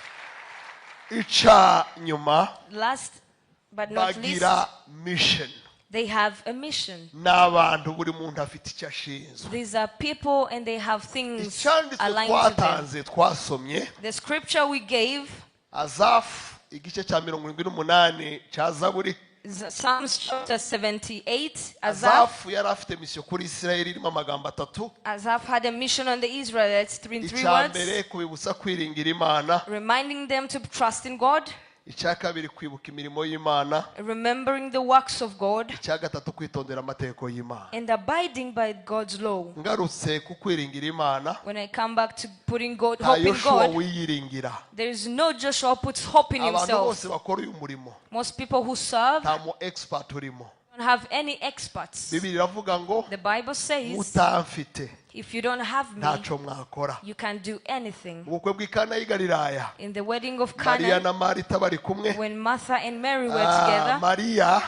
Ica nyuma, Last but not least, bagira mission. they have a mission. Ni abantu buri muntu afite icyo ashinzwe. These are people and they have things Icyanditswe aligned to them. twatanze twasomye, The scripture we gave, Azafu igice cya 78 cya Zaburi. Psalms chapter 78, Azaph, Azafu yari afite misiyo kuri Isirayeli irimo amagambo atatu. Azaph had a mission on the Israelites in 3 Icya words, mbere, kubibutsa kwiringira Imana. reminding them to trust in God, Icya kabiri, kwibuka imirimo y'Imana. remembering the works of God, Icya gatatu, kwitondera amategeko y'Imana. and abiding by God's law. Ngarutse ku kwiringira Imana, When I come back to putting God, nta hope in Yoshuwa God, wiyiringira. there is no Joshua who puts hope in Abantu himself. bose bakora uyu murimo, Most people who serve nta mu expert urimo. don't have any experts. Bibiri iravuga ngo The Bible says, mutamfite if you don't have me, ntacyo mwakora. you can't do anything. Ubukwe bw'i Kana y'i Galilaya, In the wedding of Mariya Canaan, na Marita bari kumwe. when Martha and Mary were Ah, together, Mariya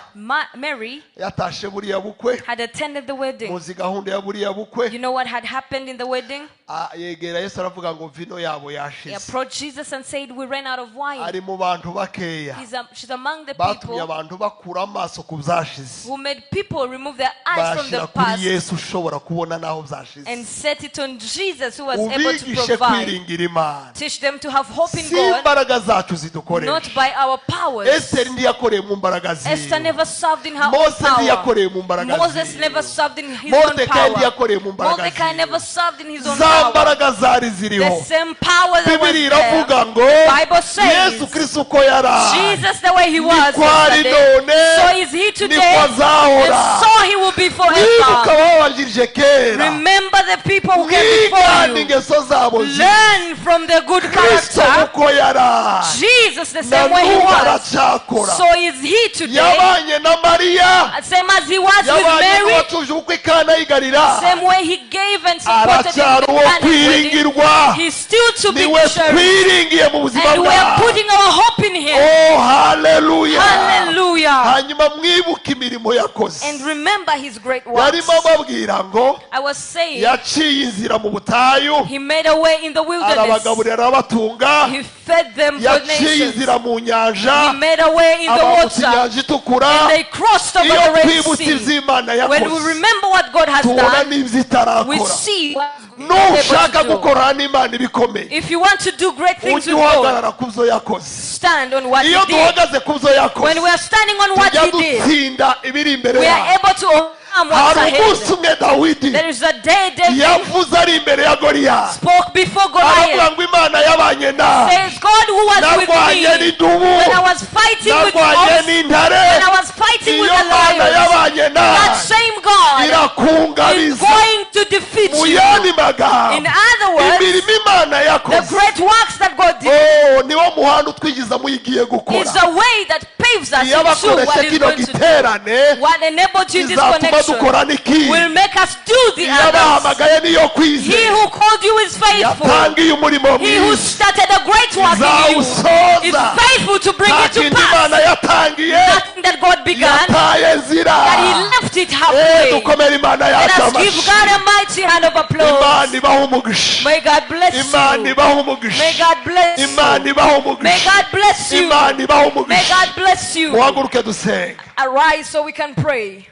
Mary yatashe buriya bukwe, had attended the wedding. muzi gahunda ya buriya bukwe. You know what had happened in the wedding? Ah, yegera Yesu aravuga ngo vino yabo He yashize. approached Jesus and said, we ran out of wine. Ari mu bantu bakeya She's among the batumye people abantu bakura amaso ku byashize, who made people remove their eyes from bayashyira the kuri past Yesu ushobora kubona n'aho byashize. and set it on Jesus who was able to Ubigishe provide. kwiringira Imana, Teach them to have hope in si God, imbaraga zacu zidukoresha. not by our powers. Esiteri ntiyakoreye mu mbaraga Esther ziwe, never served in her own Mose power. ntiyakoreye mu mbaraga Moses ziwe, never served in his own Moridekayi power. ntiyakoreye mu mbaraga Mordecai ziwe. never served in his own Za power. mbaraga zari ziriho. The same power that was Bibiri there. iravuga ngo Bible says, Yesu Kristo uko yari ari, Jesus the way he was niko ari yesterday, none, so is he today, niko and azahora. so he will be Mwibuka forever. ababanjirije kera, Remember the people who came before mwigane you. ingeso zabo nziza. Learn from their good Kristo character. uko yari ari, Jesus the na same way he n'ubu was, aracyakora. so is he today. Yabanye na Mariya, Same as he was with yabanye Mary, n'uwatuje ubukwe i Kana y'i Galilaya, same way he gave and supported in aracyari the uwo Cana wedding. kwiringirwa. He's still to be Niwe cherished. twiringiye mu buzima And we are bwacu. putting our hope in him. Oh, haleluya! Hallelujah. Hanyuma mwibuke imirimo yakoze. And remember his great works. Yarimo ababwira ngo I was saying, yaciye inzira mu butayu, he made a way in the wilderness. arabagaburira arabatunga. He fed them for Yaciye nations. inzira mu nyanja, He made a way in the abambutsa water. inyanja itukura. And they crossed over Iyo the Red twibutse Sea. iby'Imana When we yakoze, remember what God has tubona done, n'ibyo we itarakora. see what God is Nushaka able to do. gukorana n'Imana ibikomeye, If you want to do great things ujye with God, uhagarara ku byo yakoze. stand on what Iyo He did. duhagaze ku byo When yakoze, we are standing on what tujya He did, dutsinda ibiri imbere we are yacu. able to overcome what's Hari umunsi ahead. umwe Dawidi There is a day David yavuze ari imbere ya Goliyati, spoke before aravuga Goliath. ngo Imana yabanye nawe, Says God who was with narwanye me n'idubu, when I was fighting with narwanye ox, n'intare, when I was fighting with iyo the Mana lions, yabanye that nawe same God is irakungabiza. going to defeat Mu you. yandi magambo, In other words, Imirimo Imana the yakoze, great works that God did oh, niwo muhanda utwigiza mu igiye gukora. is the way that paves us Iyo into abakoresha what is kino going to do. giterane What enabled you in this izatuma connection dukora n'ikindi. will make us do the Iyo others. abahamagaye niyo He kwizera who called you is faithful. yatangiye umurimo He who mwiza started a great work in you is izawusoza. faithful to bring Nta it to kindi Imana pass. yatangiye Nothing that God began, yataye nzira. that He left it Eh, halfway. dukomere Imana Let yacu us give amashyi. God a mighty hand of Imana applause. ibahe umugisha. May God bless Imana you. ibahe umugisha. May God bless Imana you. ibahe May umugisha. God bless you. Imana ibahe May umugisha. God bless you. Muhaguruke dusenge. Arise so we can pray.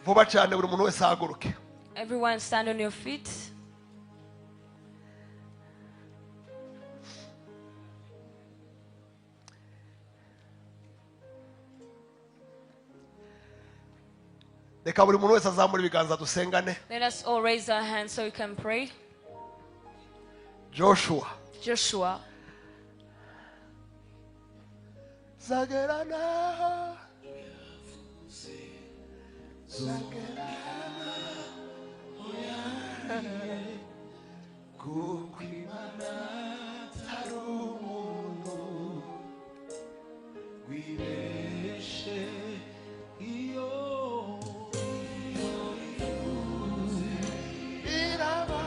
Vuba cyane buri muntu wese ahaguruke. Everyone stand on your feet. Reka buri muntu wese azamure ibiganza dusengane. Let us all raise our hands so we can pray. Joshua. Joshua. Zagerana. Kuko Imana atari umuntu wibeshe iyo iraba.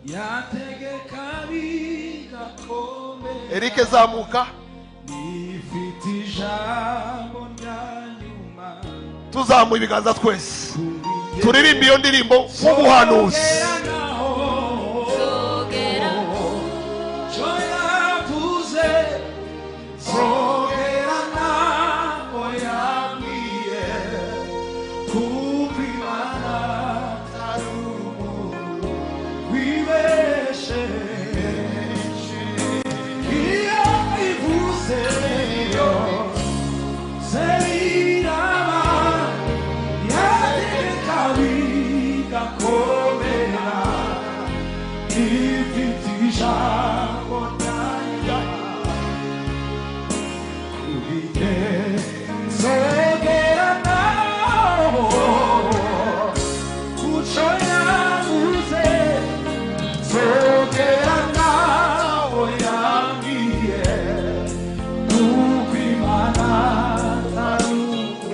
Yategeka bigakomera. Eric zamuka. Nifite ijambo rya nyuma. Tuzamuye ibiganza twese turirimbe iyo ndirimbo nk'ubuhanuzi. Cyo yavuze zogera naho yambwiye, kuko Imana atari umuntu wibeshe. Iyo ivuze iyo se biraba, yategeka bigakomera. Ifite ijambo ryayo kuri jye, nzogera naho kuco yavuze, nzogera naho yambwiye, kuko Imana atari umuntu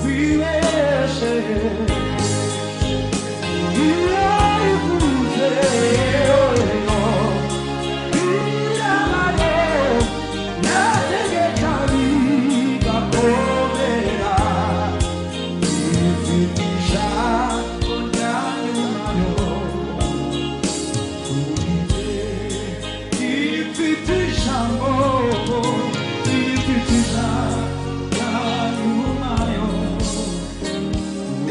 wibeshe. Iyo ivuze irabaye, yategeka bigakomera. Ifite ijambo rya nyuma kuri jye. Ifite ijambo, ifite ijambo rya nyuma yo.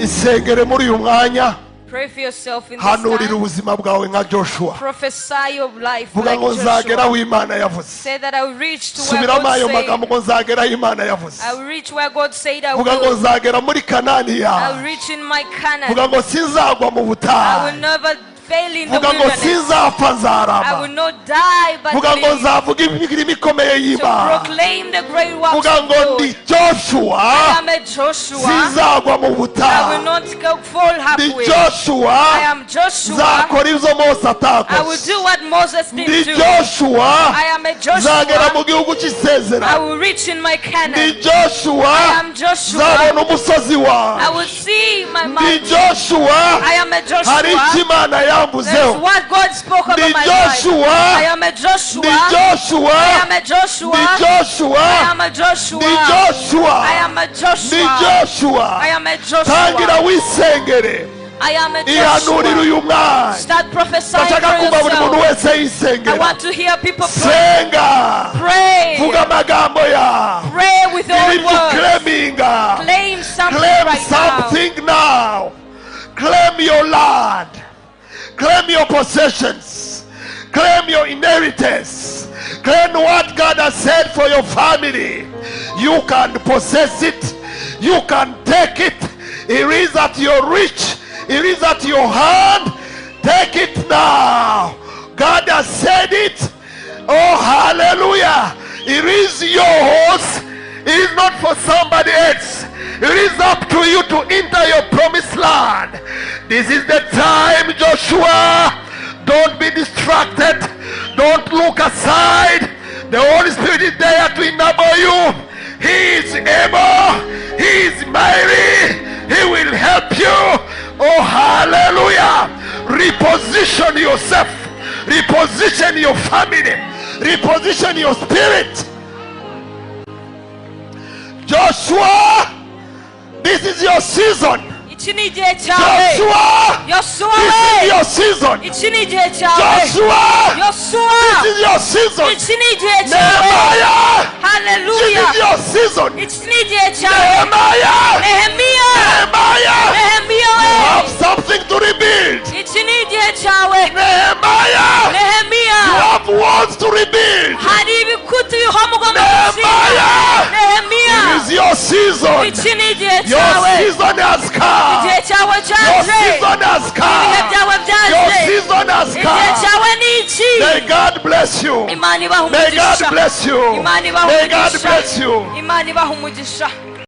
Isengere muri uyu mwanya. Pray for yourself in this Hanurira time. ubuzima bwawe nka Joshua. Prophesy your life Vuga like ngo nzagera aho Joshua. Imana yavuze. Say that I will reach to where Subiramo God ayo magambo said. ngo nzagera aho Imana yavuze. I will reach where God said I Vuga ngo will. nzagera muri Kanani I will yawe. reach in my Canaan. Vuga ngo sinzagwa mu I will butayu. never fail in the Vuga ngo wilderness. sinzapfa I will nzarama. not die but Vuga ngo live nzavuga imirimo ikomeye to y'Imana. proclaim the great works Vuga of ngo God. ndi Joshua, I am a Joshua. sinzagwa mu I will butayu. not go fall Ndi halfway. I Joshua, am Joshua. nzakora ibyo Mose I will atakoze. do what Moses Ndi didn't do. Joshua, I am a nzagera mu Joshua. gihugu I cy'isezerano. will reach in my Ndi Canaan. Joshua, I am Joshua. nzabona umusozi I wawe. will see my Ndi mountain. Joshua, I am a hari Joshua. icyo Imana There is yambuzeho. what God spoke over Ndi my life. Joshua, I am a Joshua. Ndi Joshua, I am a Joshua. Ndi Joshua, I am a Joshua. Ndi Joshua, I am a Ndi Joshua. Joshua. I am a Tangira Joshua. wisengere, I am a ihanurire Joshua. uyu mwanya. Start prophesying Ndashaka for kumva buri muntu yourself. wese I yisengera. want to hear people pray. Senga, Pray. vuga amagambo yawe. Pray with your own Ibyo words. uclaiminga. Claim something Claim right now. something now. Claim your land. Claim your possessions. Claim your inheritance. Claim what God has said for your family. You can possess it. You can take it. It is at your reach. It is at your hand. Take it now. God has said it. Oh, hallelujah. It is yours. It is not for somebody else. It is up to you to enter your promised land. This is the time, Joshua. Don't be distracted. Don't look aside. The Holy Spirit is there to enable you. He is able. He is mighty. He will help you. Oh, hallelujah. Reposition yourself. Reposition your family. Reposition your spirit. Joshua, this is your season. Iki ni igihe cyawe. Joshua, Yosuwa this is we, your season. iki ni igihe cyawe. Joshua, Yosuwa, this is your season. iki ni igihe cyawe. Nehemiah, this Haleluya, is your season. iki ni igihe cyawe. Nehemiah, Nehemiya, Nehemiah, Nehemiya you we, have something to rebuild. iki ni igihe cyawe. Nehemiah, Nehemiya, you have walls to rebuild. hari ibikuta ibihome ugomba gushinga. Nehemiah, Nehemiya, it is your season. iki ni igihe Your cyawe. season has come. Igihe cyawe Your cyaje. season has Ibihe come. byawe Your byaje. season has Igihe come. cyawe ni iki. May God bless you. Imana ibaha May God umugisha. bless you. Imana ibaha May God umugisha. bless you. Imana ibaha umugisha.